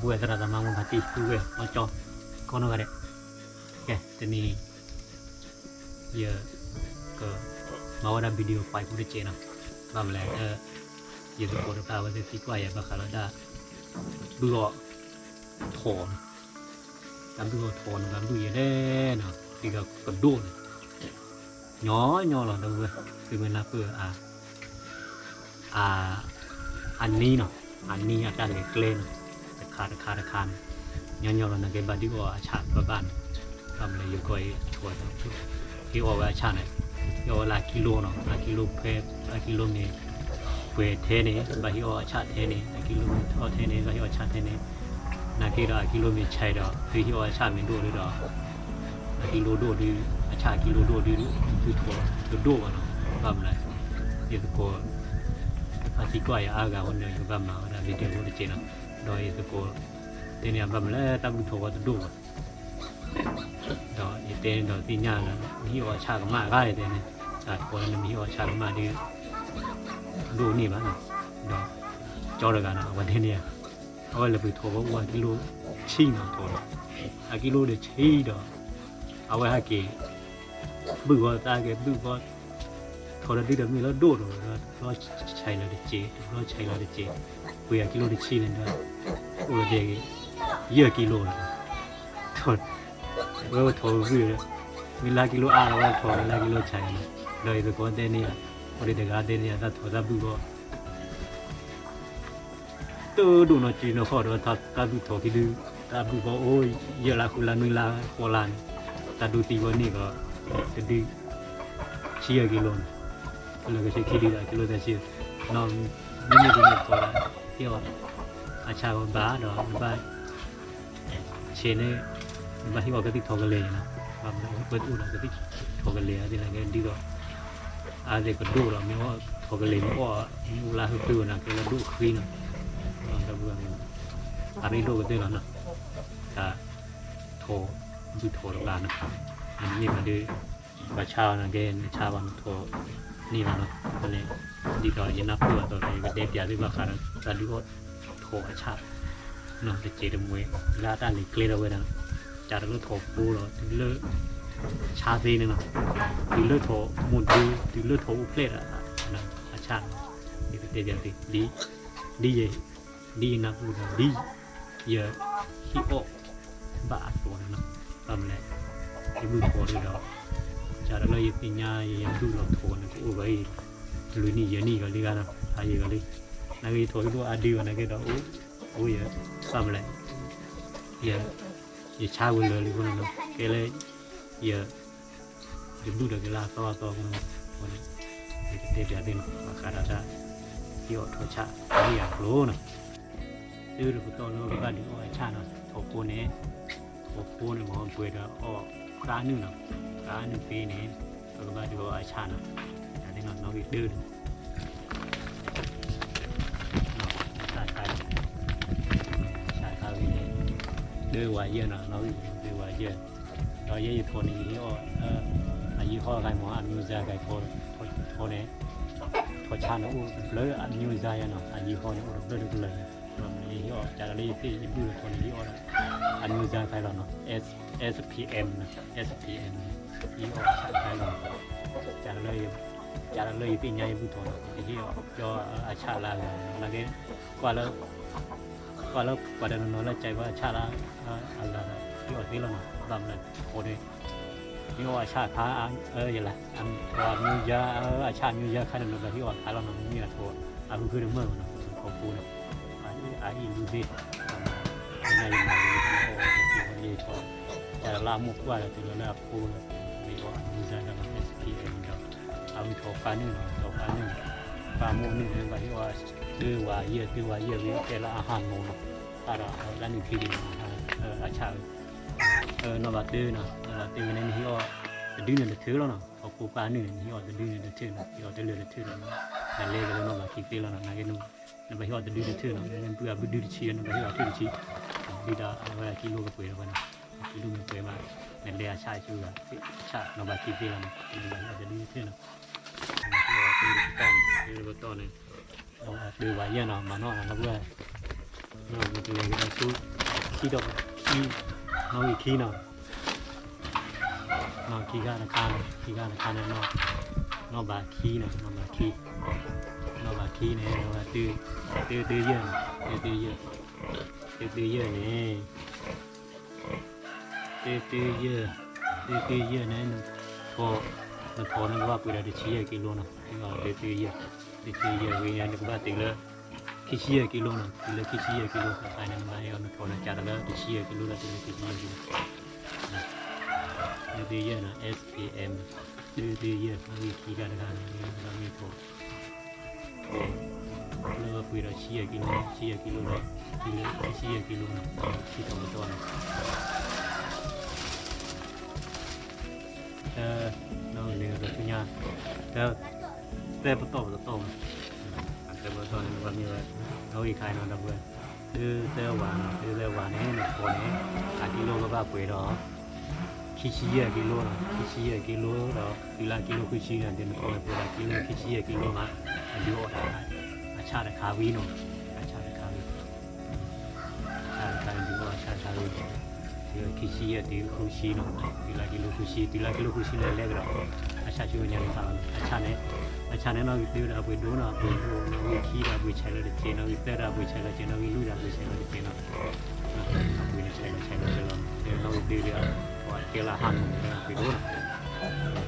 ပုၢ်ဝဲၢ်သရၣ်သမါမိၢ်ဖါတံၢ် ပုၢ်ဝဲၢ်အီကၠီ ကိးနီၢ်ဂၤဒဲး, ကဲ တနံၤ ယကမၤဝဲဒၣ် video file ဖိတစဲးနီၤ, ဘၣ်မနုၤလဲၣ်, ယသကိးတဖၣ်အဝဲသ့ၣ်သံကွၢ်ယၤဘၣ်ဃးလၢတၢ်ဘုၣ်အီၣ်ထိးနီၤ, တၢ်ဘုၣ်အီၣ်ထိးန့ၣ် ဘၣ်ဘုၣ်ယဲလဲၣ်နီၤ, ဒ်သိးကဒိၣ်န့ၣ် ညီညီလီၤ ဒီပုၢ်ဝဲၢ် သုမ့ၢ်နၢ်ပၢၢ် အ အနံၤနီၤ, အနံၤအတၢ်လဲၤကျဲနီၤ, တခါတခါတခါန့ၣ် ညီညီလီၤ နကဲဘၣ်ဒုးအီၣ်အဆၣ်ဘၣ်ဘၣ်န့ၣ်, ဘၣ်မနုၤလဲၣ် ယကီၢ်အံၤထိး ဟ့ၣ်အီၣ်ဝဲအဆၣ်န့ၣ်, ဟ့ၣ်အီၣ်ဝဲလၢအကံလိနီၤ, အကံလိဖဲ အကံလိမ့ၢ်ပှဲၤထဲန့ၣ် ဘၣ်ဟ့ၣ်အီၣ်အဆၣ်ထဲန့ၣ်, အကံလိမ့ၢ်ထီၣ်ထဲန့ၣ် ဘၣ်ဟ့ၣ်အီၣ်အဆၣ်ထဲန့ၣ်, နာ်က့ဒီးအကံလိမ့ၢ်ဆံးဒီး သုဟ့ၣ်အီၣ်အဆၣ်မ့ၢ်ဒိၣ်ဒုးဒီး အကံလိဒိၣ်ဒုး, အဆၣ်အကံလိဒိၣ်ဒုး သုထိးတဒိၣ်ဘၣ်နီၤ, ဘၣ်မနုၤလဲၣ်, ယသကိး အသံကွၢ်ယၤအါဂၤအဃိန့ၣ် ယကဘၣ်မၤဝဲဒၣ် video ဖိတစဲးနီၤ, ဒီးယသကိး တဲန့ၣ် ဘၣ်မနုၤလဲၣ် တၢ်ဘုၣ်ထိးဝဲတဒိၣ်ဘၣ်, ဒီးယတဲန့ၣ်ဒီးသ့ၣ်ညါလၢ နမ့ၢ်ဟ့ၣ်အီၣ်အဆၣ်ကမၣ်ဂ့ၤတဲန့ၣ်, တၢ်ထိးလၢနမ့ၢ်ဟ့ၣ်အီၣ်အဆၣ်ကမၣ်ဒုး ဒိၣ်န့ၢ်ဘၣ်နီၤ, ဒီးကၠီတဂၤနီၤ အဝဲတဲန့ၣ် အဝဲလဲၤပှ့ၤထိးဝဲအိၣ်အကံလိဆံနီၤထိးဒီး, အကံလိဒီးဆံဒီး အဝဲဟဲက့ၤ ဘုၣ်ဂီၤသးက့ၤဘုၣ်ဂီၤ, ထိးဒီးဒုဒီးမ့ၢ်လၢဒိၣ်ဒီး တဘျီဆံးလီၤတစဲး တဘျီဆံးလီၤတစဲး, ပှ့ၤအကံလိတဆံန့ၣ်ဒီး အိၣ်လၢဒဲက့ၤ ယဲၢ်ကံလိလီၤ, ဝဲဝဲထိးဘုၣ်, မ့ၢ်လၢကံလိအါလီၤဝဲထိးလၢကံလိဆံးလီၤ, ဒီးယသကိးတဲန့ၣ်ဧါ, အဝဲတဂၤတဲန့ၣ်ဧါ တၢ်ထိးတၢ်ဘုၣ်ဂီၤ တဒိၣ်နီၢ်ကံနီၢ်ခီၣ်ဒီး တၢ်ဘုၣ်ထိးခံဒု, တၢ်ဘုၣ်ဘီအိၣ် ယဲၢ်လါဃုလါနွံလါဃိးလါန့ၣ်, တၢ်ဒိသံဝဲန့ၣ်ဒီး တဒု ဆံယဲၢ်ကံလိန့ၣ်, လၢကဆ့ခံဒုဒီးကံလိသၢဆံ, နီၢ်မ့မ့ၢ်ဒ်န့ၣ်ကီးဒီး ဟ့ၣ်အီၣ် အဆၣ်ဂီၤဘၣ်ဒီး နဘၣ် ဆဲးန့ၣ် နဘၣ်ဟ့ၣ်အီၣ်ကသံၣ်ထိးကလဲၤနီၤ, ဘၣ်မနုၤအဝဲတအိၣ်ဒီးကသံၣ်ထိးကလဲၤအသ့ၣ်န့ၣ်ကဲဒ်သိး အါသ့ၣ်ကဒိၣ်ဒီး မ့ၢ်အီၣ်ထိးကလဲၤမ့ၢ်အီၣ် မ့ၢ်အိၣ်လၢဟုဖုဝဲနီၤ ကဲလၢဒိၣ်ဃံနီၤ, ဒီပုၢ်ဝဲၢ် အရ့ဒိၣ်ကတၢၢ်လီၤနီၤ, တၢ်ထိး ဘုၣ်ထိးတဂၤနီၤ, နမ့ၢ်မၤဒုး ပှၤဆါအီၤနီၤ ကဲနဆါဘၣ်နထိးန့ၢ်ဘၣ်နီၤ, အဃိန့ၣ် ဒ်သိးယနၢ်ပၢၢ်အသိးဒီး ယကတဲပျးသုဘၣ်ဃးဒီး တၢ်ဒုးအီၣ်ထိးအဆၣ် တစဲးတမှဲး လၢအတၢ်လဲၤကျဲထီၣ်ဝဲဒၣ်, ကးတလၢထိးဖိဒီး တုၤလၢ ဆါသ့န့ၣ်နီၤ, တုၤလၢထိးမိၢ်ဒု တုၤလၢထိးအိၣ်ဖျဲၣ်ဒီး အဆၣ်နီၤ, ယကတဲပျးသု ဒ် ဒ်ယ ဒ်ယနၢ်ပၢၢ်ဒီး ဒ်ယ ဟ့ၣ်အီၣ် ဘၣ်အသိးန့ၣ်နီၤ, ဘၣ်မနုၤလဲၣ် ယဘုၣ်ထိးဒုဒီး ကးတလၢယသ့ၣ်ညါ ယဘုၣ်လီၤထိးန့ၣ် ကအိၣ်ဝဲအံၤ လွံၢ်နံၣ်ယဲၢ်နံၣ်ဂီၤလံဂၤနီၤ, ဖးယံာ်ဂီၤလံ, နာ်က့ယထိးဒုဒိၣ်အါဒုဂီၤ နာ်က့ဒီး အိၣ် အိၣ်ယဲ ဘၣ်မနုၤလဲၣ် ယ ယဆါဝံၤလၢာ်လံအဃိန့ၣ်နီၤ, ကဲလၢ ယ ယဘုၣ်ဒီးက့ၤလၢအသီအသီအဃိန့ၣ်, အဃိန့ၣ် ယကတဲပျးသုနီၤ ဘၣ်ဃးဒီးတၢ် ဟ့ၣ်အီၣ်ထိးဆၣ် တၢ်ဂ့ၢ်အကျိၤနီၤ, သုတပတီၢ်လၢပဘၣ်ဒုးအီၣ်အဆၣ်နီၤ, ထိးဖိန့ၣ် ထိးဖိန့ၣ် မ့ၢ်ပှဲၤဒီးအီၣ်ခွံနုာ်နီၤ, ခွံနုာ်ဖဲန့ၣ် ပကဘၣ်ဒုးအီၣ်အဆၣ်နီၤ, တၢ်သ့ၣ်နီၤ နီၣ်ဂံၢ်တၢန့ၣ် ဆၣ်ခါ ဆၣ်ခါဝံၤန့ၣ် တၢဝးယဲၢ်နီၤ, နီၣ်ဂံၢ်တၢဝးယဲၢ်, ဒီးယဲယထိးန့ၣ် ယဟ့ၣ်အီၣ် အယံၤဟီၣ်ဂၤမ့ၢ် အမျိုးအစားဂၤ ထိးန့ၣ် ထိးဆၣ်န့ၣ်အိၣ်တဖျၢၣ် အမျိုးအစားယဲၢ်နီၤ, အယံၤဟီၣ်န့ၣ်အိၣ်တဖျၢၣ်တဖျၢၣ်န့ၣ်, ယဟ့ၣ်အီၣ် ကးဒီးလၢယသ့ၣ်ယဘုၣ်ဒီးထိးန့ၣ် ယဟ့ၣ်အီၣ်ဒီး အမျိုးအစားခါလီၤနီၤ, S- SPM နီၤ, SPM န့ၣ် ယဟ့ၣ်အီၣ်ဆၣ်ခါလီၤ, ကးဒီးလၢ ကးဒီးလၢယသ့ၣ်ညါယဘုၣ်ထိးန့ၣ် ယဟ့ၣ်အီၣ်ကၠီအဆၣ်လၢအဂၤ, နာ်က့ ကွၢ်လၢ ကွၢ်လၢပှၤတနီၤနီၤလၢကဲဘၣ်ဆၣ်လၢအဂၤဒီး ဟ့ၣ်အီၣ်သ့လီၤနီၤ, ဘၣ်မနုၤလဲၣ် ထိးန့ၣ် မ့ၢ်အီၣ်အဆၣ်ခါ ယဲၢ်လၢ အမျိုးအစား အဆၣ်အမျိုးအစားခါန့ၣ် နဘၣ်ဟ့ၣ်အီၣ်ခါလီၤနီၤ, မ့ၢ်အထိး အဃုဃုတမၢၢ်ဘၣ်နီၤ, ထိးဖိန့ၣ် အအံၣ်လူသ့ ယနၢ်ယမၤလၢယထိး ကးလၢအမိၢ်ပှၢ်ဒီးတုၤလၢအဖိဒီး မ့ၢ်အီၣ်အမျိုးအစားခါလီၤ SPM ဒီး အဝံထိးခွါနုာ်နီၤ, ထိးခွါနုာ်, ခွါမိၢ်နုာ်န့ၣ် ဘၣ်ဟ့ၣ်အီၣ် တၢဝးယဲၢ် တၢဝးယဲၢ်ဝံၤ ကဲလၢအဟးမီၤနီၤ, ဖးဒီးအဝဲလၢနုာ်ခံဒံးနီၤ, အဆၣ်ဝဲ နီၢ်ဘၣ်တၢနီၤ, နီၢ်ဘၣ်တၢဝဲန့ၣ် နဟ့ၣ်အီၣ်တဒုန့ၣ်တထၢလီၤနီၤ, ထိးဖိခွါနုာ်န့ၣ် နဟ့ၣ်အီၣ်တဒုန့ၣ်တထၢနီၤ, ဟ့ၣ်အီၣ်တလၢာ်တထၢလီၤနီၤ, နလဲၤကလၢနီၢ်ဘၣ်ခံသ့လီၤနီၤ, နာ်က့ နဘၣ်ဟ့ၣ်အီၣ်တဒုတထၢနီၤ, နပုၢ်အဘုၣ်ဒုတဆံ နဘၣ်ဟ့ၣ်အီၣ်တဒုတဆံ, ဒ်ဒီးအဝဲအကံလိကပှဲၤဒီးဝဲနီၤ, အကံလိမ့ၢ်ပှဲၤမး နလဲၤအဆၣ်အဆိဂၤ အဆၣ်နီၢ်ဘၣ်ခံသ့လီၤနီၤ, နဘၣ်ဟ့ၣ်အီၣ်တဒုတထၢနီၤ, တၢတပတီၢ်န့ၣ် တၢတပတီၢ်န့ၣ် တၢဝးယဲၢ်နီၤ, မၤနီၣ်နီၤ လၢပှဲၤ နကလဲၤကဒီးဆူ ခံဒီးခံ, နီၣ်ဂံၢ်ခံနီၤ, နီၣ်ခံဂၤတခါနီၤ, ခံဂၤတခါန့ၣ်, နီၣ်ဘးခံနီၤ, နီၣ်ဘးခံ, နီၣ်ဘးခံန့ၣ်, တုၤ, တုၤတုၤယဲၢ်န့ၣ်, တုၤတုၤယဲၢ်, တုၤတုၤယဲၢ်န့ၣ် တုၤတုၤယဲၢ်, တုၤတုၤယဲၢ်န့ၣ်, နထိး, နထိးန့ၣ်ကဘၣ်ပှ့ၤဒီးတဆံယဲၢ်ကံလိနီၤ, တုၤတုၤယဲၢ်, တုၤတုၤယဲၢ်ဝံၤန့ၣ် နကဘၣ်တုၤလၢ ခံဆံယဲၢ်ကံလိနီၤ, တုၤလၢခံဆံယဲၢ်ကံလိန့ၣ် နဘၣ်ဟ့ၣ်အီၤနထိးန့ၣ် ကးတလၢတဆံယဲၢ်ကံလိဒီးတုၤလၢခံဆံယဲၢ်ကံလိ, တုၤတုၤယဲၢ်နီၤ, S A M, တုၤတုၤယဲၢ်, နီၣ်ဂံၢ်ခံဂၤတဂၤန့ၣ် နဘၣ်မ့ၢ်ထိး လၢပှ့ၤဒီးဆံယဲၢ်ကံလိ, ဆံယဲၢ်ကံလိဒီး, တုၤလၢခံဆံယဲၢ်ကံလိနီၤ, ဆံထီၣ်ပတီၢ်နီၤ, တ, နီၣ်ဂံၢ်လံၤဒီးဆူညါ, တ, သၢပတီၢ်ပတီၢ်နီၤ, သၢပတီၢ်န့ၣ် နဘၣ်မ့ၢ်ဝဲ, နီၣ်ဂံၢ်ခါနီၤ ဒီပုၢ်ဝဲၢ်, တုၤသၢဝးနီၤ, တုၤသၢဝးန့ၣ် နထိးန့ၣ်, အကံလိကဘၣ်ပှ့ၤဒီး ခံဆံယဲၢ်ကံလိနီၤ, ခံဆံယဲၢ်ကံလိဒီး တုၤလၢကံလိဃုဆံန့ၣ် နထိးန့ၣ်ပှ့ၤဒီးကံလိခံဆံယဲၢ်ကံလိမး, နဒုးအီၣ်ဒၣ် အဆၣ်တခါဝံၤနီၤ, အဆၣ်တခါဝံၤ, အဆၣ်တခါန့ၣ် ဒုးအီၣ်အဆၣ်တခါဝံၤ, တုၤခံဆံယဲၢ်တုၤဃုဆံနီၤ, တုၤလၢကံလိဃုဆံ, တုၤလၢကံလိဃုဆံန့ၣ် လဲၤကဒီး အဆၣ်ဆူညါန့ၣ်ခါလီၤ, အဆၣ်န့ၣ်, အဆၣ်န့ၣ် နီၣ်ဂံၢ်တၢဒီးအပှ့ၤဒိၣ်နီၤ, အပှ့ၤဒိၣ်, နီၣ်ဂံၢ်ခံဒီးအပှ့ၤဆဲးလၢတက့ၢ်, နီၣ်ဂံၢ်သၢဒီးအပှ့ၤဆဲးလၢတက့ၢ်, နီၣ်ဂံၢ်လွံၢ်ဒီးအပှ့ၤဆဲးလၢတက့ၢ်နီၤ, အပှ့ၤန့ၣ်ဆဲးလၢဆဲးလၢဆဲးလီၤ, နီၣ်ဂံၢ်တုၤဒီး ပှၤကဲလၢဟးမုၢ်န့ၣ် အပှ့ၤဒိၣ်နီၤ,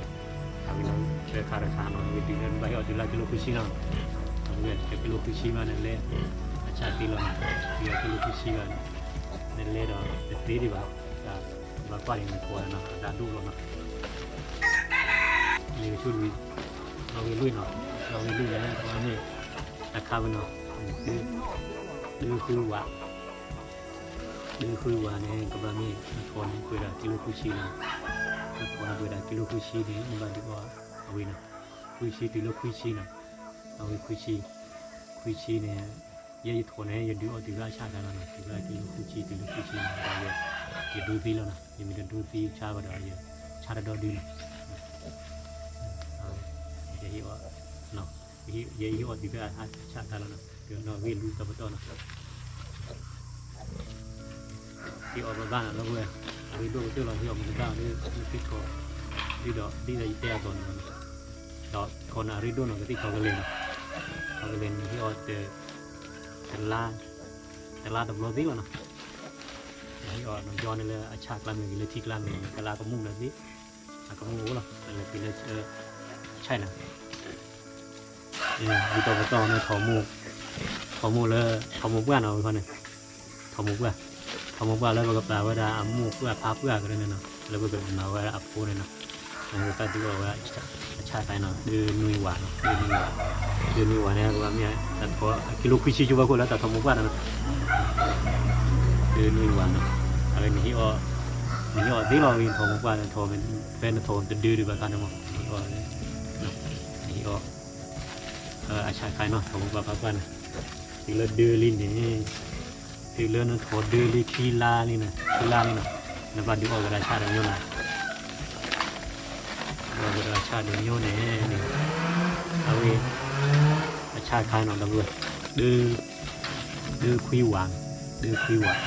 အဝဲနီၤ ဆၢခါတခါနီၤ, ဝံၤတုၤလၢနဘၣ်ဟ့ၣ်အီၤတုၤလၢကံလိဃုဆံနီၤ, အဝဲကံလိဃုဆံဘၣ်န့ၣ်လဲၤ, အဆၣ်သ့လီၤနီၤ, တုၤလၢကံလိဃုဆံဘၣ်န့ၣ်, နလဲၤဒီးတသ့ဒံးဘၣ်, ဘၣ်ကွၢ်န့ၣ်နထိးနီၤ, အတၢ်ဒိၣ်လီၤနီၤ, လံာ်ကဆူၣ်လွံၢ်, နီၣ်ဂံၢ်လွံၢ်နီၤ, နီၣ်ဂံၢ်လွံၢ်န့ၣ် ပှၤမ့ၢ်, တခါဝဲနီၤ, တုၤ, တုၤဃုဝး တုၤဃုဝးန့ၣ် ကဘၣ်မ့ၢ်နထိးန့ၣ် ပှ့ၤဒီးကံလိဃုဆံန့ၣ်, နထိးန့ၣ်ပှ့ၤဒီးကံလိဃုဆံန့ၣ် နဘၣ်ဒုးအီၣ်အဝံၤနီၤ, ဃုဆံတုၤလၢခွံဆံနီၤ, အဝံၤခွံဆံ, ခွံဆံန့ၣ်, ယဲယထိးန့ၣ် ယဒုးအီၣ်တုၤလၢအဆၣ်ခါလီၤနီၤ, တုၤလၢကံလိဃုဆံတုၤလၢခွံဆံန့ၣ် ယဒူသံလီၤနီၤ, ယမ့ၢ်တဒူသံဆါဘၣ်ဒီး ယဆါတဒီဒုနီၤ, ယဟ့ၣ်အီၤ, ယဟ့ၣ်အီၤတုၤလၢအဆၣ်ခါလီၤနီၤ, နီၣ်ဂံၢ်လွံၢ်တပတီၢ်နီၤ ဟ့ၣ်အီၤဘၣ်ဘၣ်နီၤ ဒီပုၢ်ဝဲၢ်, အရ့ဒိၣ်ကတၢၢ်လီၤ ဟ့ၣ်အီၤမ့ၢ်တဘၣ်ဒီး မ့ၢ်သံထီၣ်, ဒ်သိးဒ်သိးယတဲအသိးန့ၣ်လီၤ, ဒီးထိးန့ၣ်အရ့ဒိၣ်နီၤ ကသံၣ်ထီၣ်ကလဲၤနီၤ, ထီၣ်ကလဲၤန့ၣ် ဟ့ၣ်အီၤတ, တလါ, တလါတဘျီသ့လီၤနီၤ, ဟ့ၣ်အီၤနီၤ ယီန့ၣ်လၢအဆၣ်ကျါမ့ၢ်ဂ့ၤ လၢထံကျါမ့ၢ်ဂ့ၤ တလါကမူၣ်လၢသ့, အကမူၣ်အိၣ်လီၤ လၢသ့လၢ, ဆဲးနီၤ ဒ်သိးပတီၢ်န့ၣ် ထိးမိၢ်, ထိးမိၢ်လၢ, ထိးမိၢ်ပှၢ်နီၤ ဝံၤခီန့ၣ်, ထိးမိၢ်ပှၢ်, ထိးမိၢ်ပှၢ်လၢပကပာ်ဝဲဒၣ်အမိၢ်ပှၢ်ဖါပှၢ်ကရၢန့ၣ်နီၤ လၢပကမၤဝဲဒၣ်အဖိန့ၣ်နီၤ, ပကဘၣ်ဒုးအီၣ်ဝဲ, အဆၣ်ခါနီၤ ဒုးနွံဝးနီၤ ဒုးနွံဝး, ဒုးနွံဝးန့ၣ် ကဘၣ်မ့ၢ်, ကံလိခွံဆံကဘၣ်ခိၣ်လၢတၢ်ထိးမိၢ်ပှၢ်နီၤ, ဒုးနွံဝးနီၤ, အဝဲနဟ့ၣ်အီၤ, နဟ့ၣ်အီၤသ့လီၤ ဝံၤထိးမိၢ်ပှၢ်န့ၣ် ဖဲနထိးတဒုဒံးဘၣ်ခါန့ၣ်မး နဟ့ၣ်အီၤ, နဟ့ၣ်အီၤ အဆၣ်ခါနီၤ ထိးမိၢ်ပှၢ်ဖါပှၢ်န့ၣ်, တုၤလၢဒုလံန့ၣ်, တုၤလၢနထိးဒုလံခံလါလံန့ၣ် ခံလါလံနီၤ, နဘၣ်ဒုးအီၣ်ကဒီးဆၣ်တမၠိနီၤ, ဒုးအီၣ်ကဒီးဆၣ်တမၠိန့ၣ်, အဝဲ, အဆၣ်ခါနီၤ ဒီပုၢ်ဝဲၢ်, ဒုးခွံဝး, ဒုးခွံဝး, အ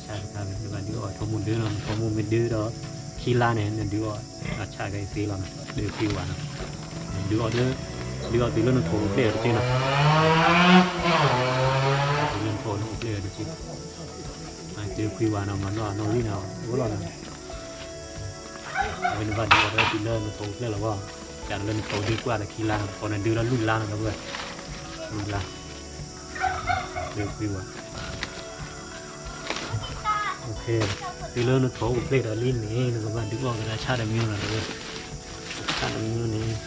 ဆၣ်ခါ နဘၣ်ဒုးအီၣ်ထိးမိၢ်ဒုနီၤ ထိးမိၢ်မ့ၢ်ဒုဒီး, ခံလါန့ၣ် နဒုးအီၣ်, အဆၣ်ခါသ့လီၤနီၤ ဒုးခွံဝးနီၤ, ဒုးအီၣ်ဒုး, ဒုးအီၣ်တုၤလၢနထိးအိၣ်ဖျဲၣ်ဒီးတက့ၢ်နီၤ, တုၤလၢနထိးန့ၣ်အိၣ်ဖျဲၣ်ဒီးတက့ၢ်, ဒုးခွံဝးနီၤ မၤနီၣ်နီၣ်ဂံၢ်နီၤ အိၣ်လီၤနီၤ အဝဲနဘၣ်ဒုးအီၣ်ဒီးတုၤလၢနထိးအိၣ်ဖျဲၣ်လီၤဘၣ်, ကးလၢနထိးဒုးကွၢ်ဒီးခံလါနီၤ ထိးန့ၣ်ဒုးလီၤလွံၢ်လါနီၤ ဒီပုၢ်ဝဲၢ်, လွံၢ်လါ, ဒုးခွံဝး, တုၤလၢနထိးအိၣ်ဖျဲၣ်ဒီးလံန့ၣ် နကဘၣ်ဒုးအီၣ်ကဒီးဆၣ်တမၠိနီၤ ဒီပုၢ်ဝဲၢ်, ဆၣ်တမၠိန့ၣ်,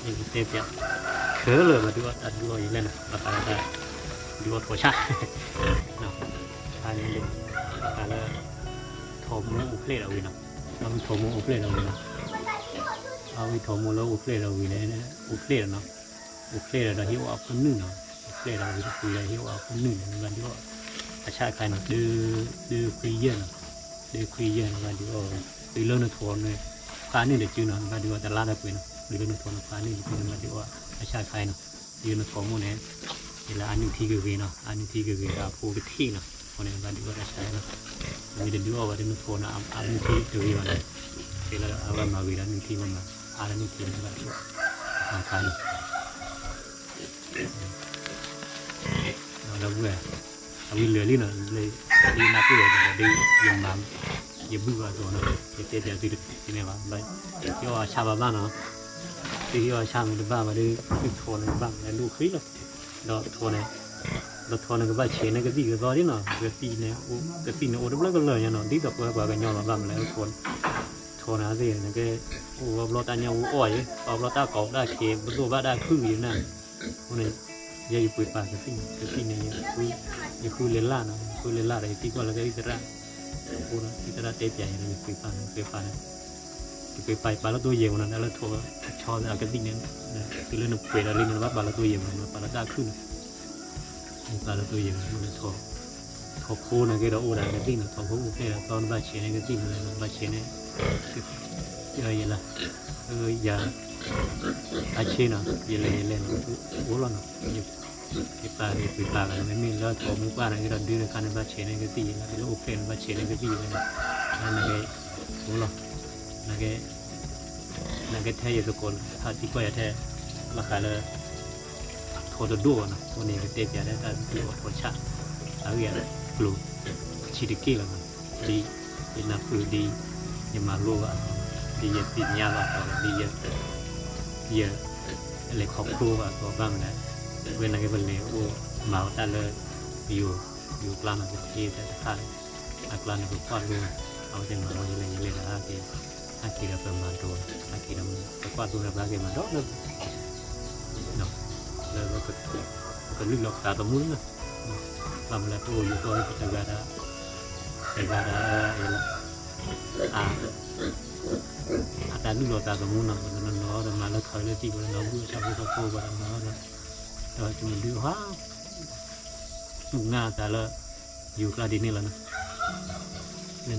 ယကတဲပျး, ခဲလၢာ်ဘၣ်ဒုးအီၣ်တၢ်ဒုးအီၣ်ယလဲၣ်နီၤ ဘၣ်ဃးဒီးတၢ်, ဒုးအီၣ်ထိးဆၣ်, ခါန့ၣ်, ဘၣ်ဃးလၢ, ထိးမိၢ်အိၣ်ဖျဲၣ်ဒီးဝံၤနီၤ, အဝဲထိးမိၢ်အိၣ်ဖျဲၣ်ဒီးဝံၤနီၤ, အဝဲထိးမိၢ်လၢအိၣ်ဖျဲၣ်ဒီးဝံၤန့ၣ်, အိၣ်ဖျဲၣ်ဒီးနီၤ, အိၣ်ဖျဲၣ်ဒီးဒီးဟ့ၣ်အီၣ်အဖိနုၢ်နီၤ, အိၣ်ဖျဲၣ်ဒီးဝံၤတပှ့ၤဒီးဟ့ၣ်အီၣ်အဖိနုၢ်န့ၣ် နဘၣ်ဒုးအီၣ်, အဆၣ်ခါနီၤ ဒုးခွံယဲၢ်နီၤ, ဒုးခွံယဲၢ်နဘၣ်ဒုးအီၣ်, တုၤလၢနထိးန့ၣ်, ခွါနုၢ်တစုနီၤ နဘၣ်ဒုးအီၣ်တလါတပှ့ၤနီၤ, တုၤလၢနထိးန့ၣ်ခွါနုၢ်တစုနဘၣ်ဒုးအီၣ်, အဆၣ်ခါနီၤ, တုၤလၢနထိးမိၢ်န့ၣ်, ယလၢအနုၢ်ထံကဂ့ၤနီၤ အနုၢ်ထံကဂ့ၤဒီးအဖိကထံၣ်နီၤ အဃိန့ၣ် ဘၣ်ဒုးအီၣ်တၢ်ဆါလီၤ. မ့ၢ်တဒုးအီၣ်ဘၣ်ဒီး နထိန့ၣ် အနုၢ်ထံတဂ့ၤဘၣ်န့ၣ်, ဖဲလၢအဝဲမၤဂ့ၤဒီးနုၢ်ထံဝဲမး, အါဒီးနုၢ်ထံန့ၣ်ဘၣ်, အခါန့ၣ် ဒီပုၢ်ဝဲၢ်, အဝံၤလၢာ်လံနီၤ, ဒ်နၢ်ပၢၢ်ဝဲဒၣ်ဒီး ယမၤ, ယဘုၣ်ဘၣ်အသိးနီၤ, ယတဲပၠးသုတသ့န့ၣ်ဘၣ်, ဟ့ၣ်အီၣ်အဆၣ်ဘၣ်ဘၣ်နီၤ, သုဟ့ၣ်အီၣ်အဆၣ်မ့ၢ်တဘၣ်ဘၣ်ဒီး သုထိန့ၣ်ဘၣ်မနုၤလဲၣ် ဒိၣ်ဃံလီၤ. ဒီးထိန့ၣ်, ဒီးထိန့ၣ်ကဘၣ်ဆဲးန့ၢ်ကသံၣ်ကသီဒ်နီၤ, ကသံၣ်န့ၣ်အိၣ်တဘျီကလၢာ်ညါနီၤ, ဒ်သိးပဝဲပှၤကညီလီၤ ဘၣ်မနုၤလဲၣ်, ထိန့ၣ်သ့ၣ်န့ၣ်ကဲ, အိၣ်ဝဲဘျီတၢ်ညၣ်အူအီၣ်အံၤ, အီၣ်ဘျီတၢ်ကိးတၢ်ခံး ပဒိၣ်ဘၣ်တၢ်ခုၣ်အံၤန့ၣ်, အဃိန့ၣ် ယဲယပှ့ၤပာ်ကသံၣ်, ကသံၣ်န့ၣ် ယဃုလၢလၢ်နီၤ, ယဃုလၢလၢ်ဒီး ယသံကွၢ်လၢကသံၣ်သရၣ်, အဃိဒီး သံၣ်သရၣ်တဲပၠးယၤဒီး ယပှ့ၤပာ်န့ၣ်, ပှ့ၤပာ်န့ၣ်, ယပှ့ၤပာ် ယပာ်လၢသိယဲၢ်မးနီၤ, တၢ်လၢထိဆီသးကသံၣ်န့ၣ်, တုၤလၢနပှ့ၤဒီးလံန့ၣ် နဘၣ်ပာ်လၢသိယဲၢ်မးနီၤ, ပာ်လၢတၢ်ခုၣ်န့ၣ် ပာ်လၢသိယဲၢ်မးနီၤ, ထိၣ်ဖိန့ၣ်က့ၤဒီးအိၣ်ဒၣ်ကသံၣ်နီၤ, ထိၣ်ဖိအိၣ်ဖျဲၣ်ဒီး သီနဘၣ်ဆဲးန့ၢ်ကသံၣ်န့ၣ်, ဘၣ်ဆဲးန့ၢ်, ယဲလၢ, ယၤ, အါဆ့နီၤ, ယလဲၤယလဲၤနီၤ, အိၣ်လီၤနီၤ, ယပာ်ဒီးပှ့ၤပာ်လီၤ, မ့မ့ၢ်လၢထိၣ်မူပှၢ်န့ၣ်က့ၤဒီး ဒုးတခါန့ၣ် ဘၣ်ဆဲးန့ၢ်ကသံၣ်ယဲလၢ, လၢအိၣ်ဖျဲၣ်န့ၣ် ဘၣ်ဆဲးန့ၢ်ကသံၣ်ယဲလၢ, နက့ၤ, အိၣ်လီၤ, နက့ၤ နကဲထဲယသကိး ဟးသံကွၢ်ယၤထဲ, ဘၣ်ဃးလၢ ထိၣ်တဒိၣ်ဘၣ်နီၤ, အဃိန့ၣ် ယကတဲပၠးလၢတၢ်ဒုးအီၣ်ထိၣ်ဆၣ်, အဂ့ၢ်အကျိၤ ဆံးတက့ၢ်လီၤနီၤ, ဒ်ယနၢ်ပၢၢ်ဒ် ယမၤလိဘၣ်အသိး, ဒ်ယသ့ၣ်ညါဘၣ်အသိးဒီး ဒ်ယ ယ လဲၤခီဖျိဘၣ်အသိး ဘၣ်မနုၤလဲၣ်, ဝဲန့ၣ်က့ၤ ပလဲၤအိၣ်မၤဝဲတၢ်လၢ ယိၤ, ယိၤကျါနီၤ, ပထံၣ်တၢ်တဖၣ် အကျါန့ၣ် ပကွၢ်လိ, အဝဲသ့ၣ်မၤဝဲယလဲၤယလဲၤဒီး ဟဲက့ၤ, ဟဲက့ၤဒီးပမၤဒိး, ဟဲက့ၤဒီး ပကွၢ်လိဒီး ပဟဲက့ၤမၤဒိးလၢ လၢ ပကလုၢ်လီၤပသးသမူလီၤ, ဘၣ်မနုၤလဲၣ် ပအိၣ်ယိၤကီၢ် ပတဂၤဒီး တဂၤဒီး အတၢ်လုၢ်လီၤသးသမူနီၤ, ပနီၤနီၤဒီးမၤလၢခီလၢသံၣ် ပနီၤနီၤဒီးမၤလၢခီလၢသံၣ် ပနီၤနီၤဒီး ဒီးတမုၢ်ဒုဟါ သူၣ်ငါအသးလၢ ယိၤကျါဒ်န့ၣ်လီၤနီၤ,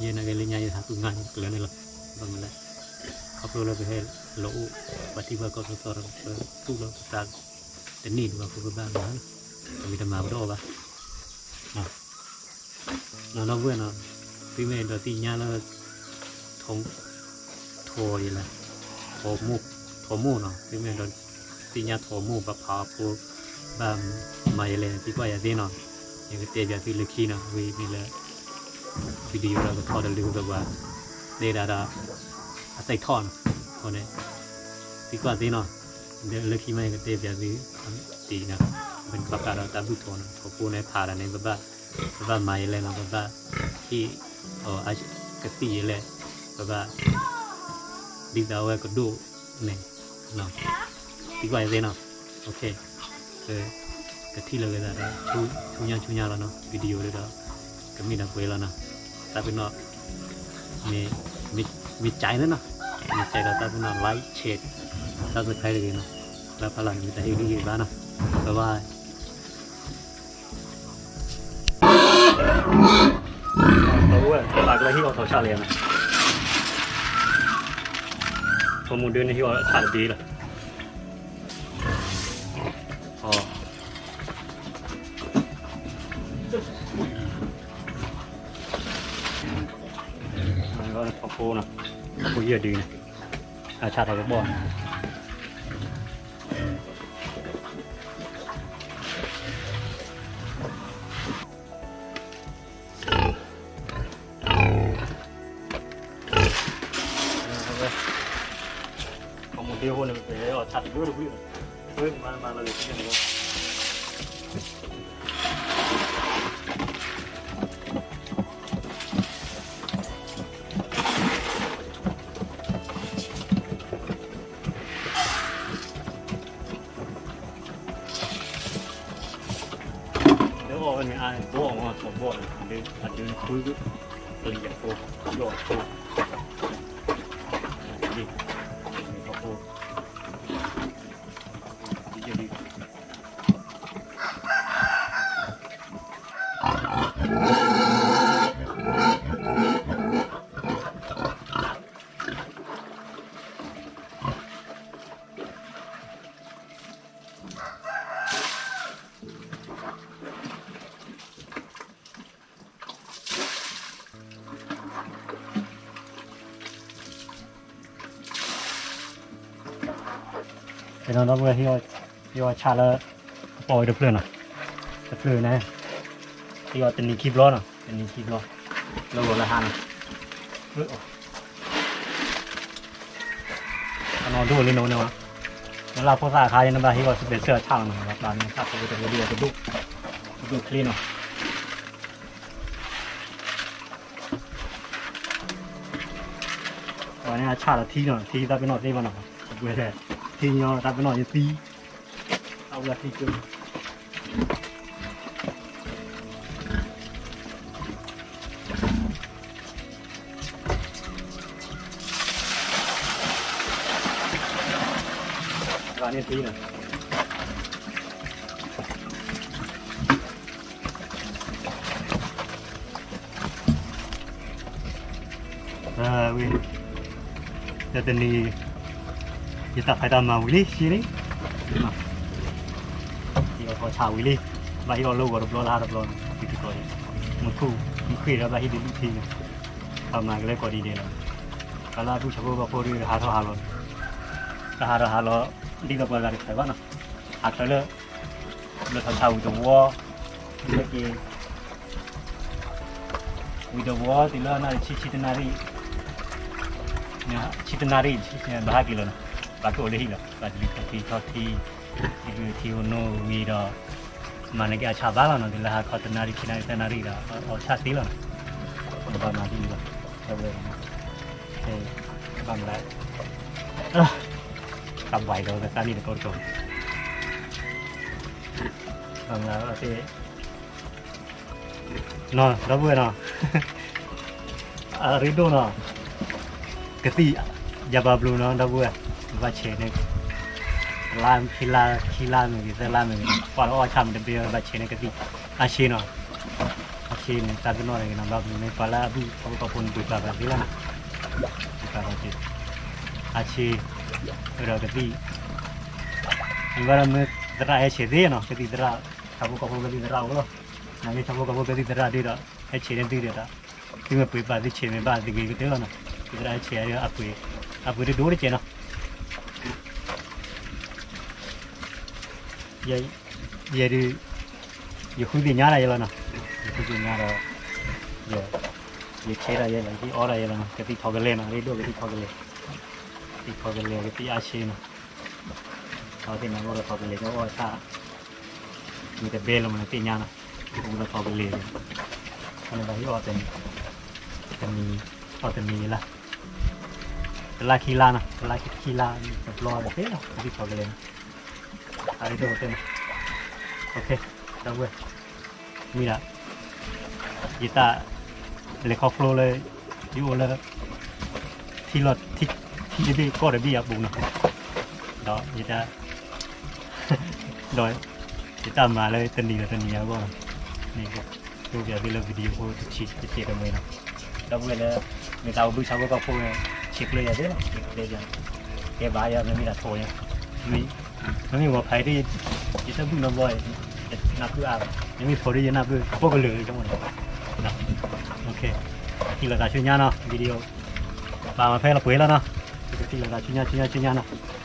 ယဲနာ်က့လၢညါယဟးသူၣ်ငါယကလၢာ်န့ၣ်လီၤ, ဘၣ်မနုၤလဲၣ် ခီဖျိလၢပဟဲလီၤအိၣ် ပှၤထံပှၤကီၢ်သီသီဒီး ပသူၣ်လီၤပသး တန့ၢ်ဒံးဘၣ် ပကဘၣ်မၤ, ပမ့ၢ်တမၤပတအီၣ်ဘၣ်, နီၤ ဒီပုၢ်ဝဲၢ်နီၤ, သုမ့ၢ်အဲၣ်ဒိးသ့ၣ်ညါလၢ ထိၣ်, ထိၣ်ယဲလဲၣ်, ထိၣ်မိၢ်, ထိၣ်မိၢ်နီၤ, သုမ့ၢ်အဲၣ်ဒိးသ့ၣ်ညါထိၣ်မိၢ် ဘၣ်ဖးအဖိ, ဘၣ်မၤယဲလဲၣ်န့ၣ် သံကွၢ်ယၤသ့နီၤ, ယကတဲပၠးသုလၢခံနီၤ, ဝံၤမ့ၢ်လၢ video ဒီးကထီၣ်တလုၢ်ကပၤ, တဲဒၣ်ဒီး အစဲးထီၣ်နီၤ, အဃိန့ၣ် သံကွၢ်သ့နီၤ, ဒီးလၢခံမးယကတဲပၠးသု, တံၤနီၤ, ဘၣ်ဃးဒီးတၢ်ဘုၣ်ထိၣ်နီၤ, ထိၣ်ဖိန့ၣ်ဖးဒၣ်န့ၣ် ပဘၣ်, ပဘၣ်မၤယဲလဲၣ်နီၤ, ပဘၣ်ဟ့ၣ်အီၤကသံၣ်ယဲလဲၣ်, ပဘၣ် ဒ်သိးအဝဲကဒိၣ်န့ၣ်, သံကွၢ်ယၤသ့နီၤ, ကထံၣ်လိာ်က့ၤသးဒီး ဆူညါဆူညါလီၤနီၤ, video ဒီး ကမ့ၢ်ဒၣ်ပှဲၤလီၤနီၤ, တၢ်ပနီၣ် မ့ၢ်ကြိုက်လီၤနီၤ, မ့ၢ်ကြိုက်ဒီးတၢ်ပနီၣ် like share subscribe တဂ့ၤနီၤ, လၢဖးလီၤန့ၣ် မ့ၢ်တၢ်ဟ့ၣ်ဂံၢ်ဟ့ၣ်ဘါနီၤ, bye bye. အဝဲ ပာ်ကလၢဟ့ၣ်အီၣ်ထိၣ်ဆၣ်လံနီၤ, ထိၣ်မိၢ်ဒုန့ၣ်ဟ့ၣ်အီၣ်ဆၣ်တဘ့ၣ်လီၤ, ထိၣ်ဖိနီၤ, ထိၣ်ဖိယဲၢ်ဒုန့ၣ်, အဆၣ်ထီၣ်ကဘီၣ်န့ၣ် လၢအီၣ်ဝဲန့ၣ်အါန့ၣ် ဘီအီၣ်မး ထီၣ်ဘီန့ၣ် အဒုန့ၣ်ဃု, ကလံၤအဖိ, ယီၣ်အဖိ, ယီၣ်အဖိ, ယီၣ်အဖိ, ဒီပုၢ်ဝဲၢ် ဟ့ၣ်အီၤဆၣ်လၢ အပိာ်ဝဲတဖျၢၣ်နီၤ, တဖျၢၣ်န့ၣ် ဟ့ၣ်အီၤတနံၤခံဘျီနီၤ, တနံၤခံဘျီ, လၢဂီၤလၢဟါနီၤ, အနီၢ်ဒိၣ်လံနီၤန့ၣ်, နလၢဖိသၣ်အခါန့ၣ် နဘၣ်ဟ့ၣ်အီၤ စပဲးစၢၣ်အဆၣ်လီၤနီၤ, ဘၣ်ကျါန့ၣ် ဆၣ်ဖိတဝဲဒၣ်တဒိၣ်, တဒိၣ်ချ့နီၤ. အဝဲန့ၣ်အဆၣ်ဒီးထံနီၤ, ထံတၢ်ပ့ၤနီၣ်သ့ဘၣ်နီၤ, ပှဲၤလဲၣ်, ထံညီတၢ်ပ့ၤနီၣ်ယသံ, အဝဲသံကၢ ဂၤန့ၣ်သံနီၤ. ဝဲ, တနံၤ, ယတၢ်ဖံးတၢ်မၤဝံၤလံ ရှဲလံ, ဟ့ၣ်အီၤဆၣ်ဝံၤလံ, ဘၣ်ဟ့ၣ်အီၤလၢဂီၤတဘျီလၢဟါတဘျီ, မုၢ်ထူၣ်, မုၢ်ဃ့ၢ်ဒီးဘၣ်ဟ့ၣ်ဒုးဒုးထံန့ၣ်, ပမၤကလဲၤကိးဒ်ဒဲးလီၤ, ပှၤလၢအဘူၣ်ဆၣ်ဖိကီၢ်ဖိဒီးဟးထီၣ်ဟးလီၤ, တဟးထီၣ်ဟးလီၤ, ဒ်သိးပှၤဂၤတဖျၢၣ်ဘၣ်နီၤ, ဟးချၢလၢ ဘျၢထီၣ်ဆၣ်ဝံၤတဝီ, လၢက့ၤ, ဝံၤတဝီတုၤလၢနၣ်ရံၣ်ဆံ ဆံတနၣ်ရံၣ်, ဆံတနၣ်ရံၣ်, ဘၣ်ဟဲက့ၤလီၤနီၤ, ဘၣ်ကအိၣ်လၢဟံၣ်လီၤ, ဘၣ်တလံၤထီၣ်ထံထီၣ်ထံ, ထံဘုထံအိၣ်နိဝံၤဒီး, မၤန့ၢ်က့ၤအဆၣ်ဘၣ်လီၤနီၤ, တုၤလၢဟါခီတနၣ်ရံၣ် ဆံနၣ်ရံၣ် တနၣ်ရံၣ်ဒီး အီၣ်ဆၣ်သ့လီၤနီၤ, ဘၣ်မၤဒ်န့ၣ်လီၤ, ဝဲ ဘၣ်မၤ, တၢ်ဘၣ်ဒီးကသးနံၣ်တကိးတကိး, ဘၣ်မၤသ့, နီၤ ဒီပုၢ်ဝဲၢ်နီၤ, အရ့ဒိၣ်နီၤ, ကသံၣ်, ယၤဘၣ်ဘျုးနီၤ ဒီပုၢ်ဝဲၢ်, ဘၣ်ဆဲးန့ၣ်, လါခံလါ ခံလါမ့ၢ်ဂ့ၤ သၢလါမ့ၢ်ဂ့ၤ, ပှၤလၢအီၣ်ဆၣ်မ့ၢ်တဘ့ၣ်ဘၣ်ဆဲးန့ၣ်ကသံၣ်, အဆ့နီၤ, အဆ့န့ၣ် တၢ်ပ့ၤနီၣ်န့ၣ်ကနီၤ ဘၣ်ဘျုးန့ၣ် ပှၤလၢအဘူၣ်ဆၣ်ဖိကီၢ်ဖိန့ၣ် ပှ့ၤပာ်ဘၣ်သ့လီၤနီၤ, ပှ့ၤပာ်ဘၣ်သ့, အဆ့, ဒီးကသံၣ်, မ့ၢ်ဘၣ်ဒီးမ့ၢ်သရၣ်ဟဲဆဲးသ့နီၤ ကသံၣ်သရၣ်, ဆၣ်ဖိကီၢ်ဖိကသံၣ်သရၣ်အိၣ်လီၤ, နမ့ၢ်ဆၣ်ဖိကီၢ်ဖိကသံၣ်သရၣ်ဒ်ဒီး ဟဲဆဲးန့ၢ်သုဒီး, သုမ့ၢ်ပှ့ၤပာ်သုဆဲးမ့ၢ်ဘၣ်သဂ့ၤကတၢၢ်လီၤနီၤ, ကသံၣ်သရၣ်ဟဲဆဲးဒီး အပှ့ၤတဒိၣ်တကဲးနီၤ ယဲဒုး, ယဃုသ့ၣ်ညါဒၣ်ယဲလီၤနီၤ, ယဃုသ့ၣ်ညါဒီး, ယဆဲးဒၣ်ယဲလီၤ ယအီၣ်ဒၣ်ယဲလီၤနီၤ, ကသံၣ်ထီၣ်ကလဲၤနီၤ ရ့ဒိၣ်ကသံၣ်ထီၣ်ကလဲၤ, ကသံၣ်ထီၣ်ကလဲၤ ကသံၣ်အါဆ့နီၤ, အဝဲသ့ၣ်န့ၣ်အိၣ်ဒီးထီၣ်ကလဲၤ ကအီၣ်ဆၣ်, မ့ၢ်တဘဲလၢမနုၤသ့ၣ်ညါနီၤ, အိၣ်ဒီးထီၣ်ကလဲၤ, အန့ၣ်ဘၣ်ဟံၣ်အီၣ်တနံၤ, တနံၤ, အီၣ်တနံၤလၢ တလါခံလါနီၤ တလါခံခံလါ, တဘျီတသ့လီၤ ကသံၣ်ထီၣ်ကလဲၤနီၤ, အရ့ဒိၣ်ကတၢၢ်နီၤ, ဒီပုၢ်ဝဲၢ်, မ့ၢ်ဒၣ်, ယတၢ်, လဲၤခီဖျိလၢ, ယအိၣ်လၢ, ထံလီၤ, ထံတဘ့ၣ်ကီၢ်တဘ့ၣ်အပူၤနီၤ, ဒီးယတၢ်, ဒီး, ယတၢ်မၤလၢတနံၤဒီးတနံၤအဂီၢ်, န့ၣ်, ဒိပျးသ့လၢ video ဖိတဆံးတစဲးတမှဲၤနီၤ, ဒီပုၢ်ဝဲၢ်လၢ, မ့ၢ်တၢ်အိၣ်ဘှံးဆၣ်ဖိကီၢ်ဖိန့ၣ်, ဆဲးကျၢယၤသ့လီၤ, ဆဲးကျၢယၤ, ကဲဘၣ်ယၤ မ့မ့ၢ်တၢ်ထိးယၤ, မ့မ့ၢ်ဂီၤဖးဒ်, ယတဘုၣ်နီတဘျီ, ယနၢ်ပၢၢ်အါ, မ့မ့ၢ်ထိးဒ်ယနၢ်ပၢၢ် ကပိာ်ကလုာ်ဆိကမိၣ်နီၤ, ထံၣ်လိာ်သးဆူညါနီၤ video, ပာ်မၤဖဲလီၤပှဲၤလီၤနီၤ, ထံၣ်လိာ်သးဆူညါဆူညါဆူညါနီၤ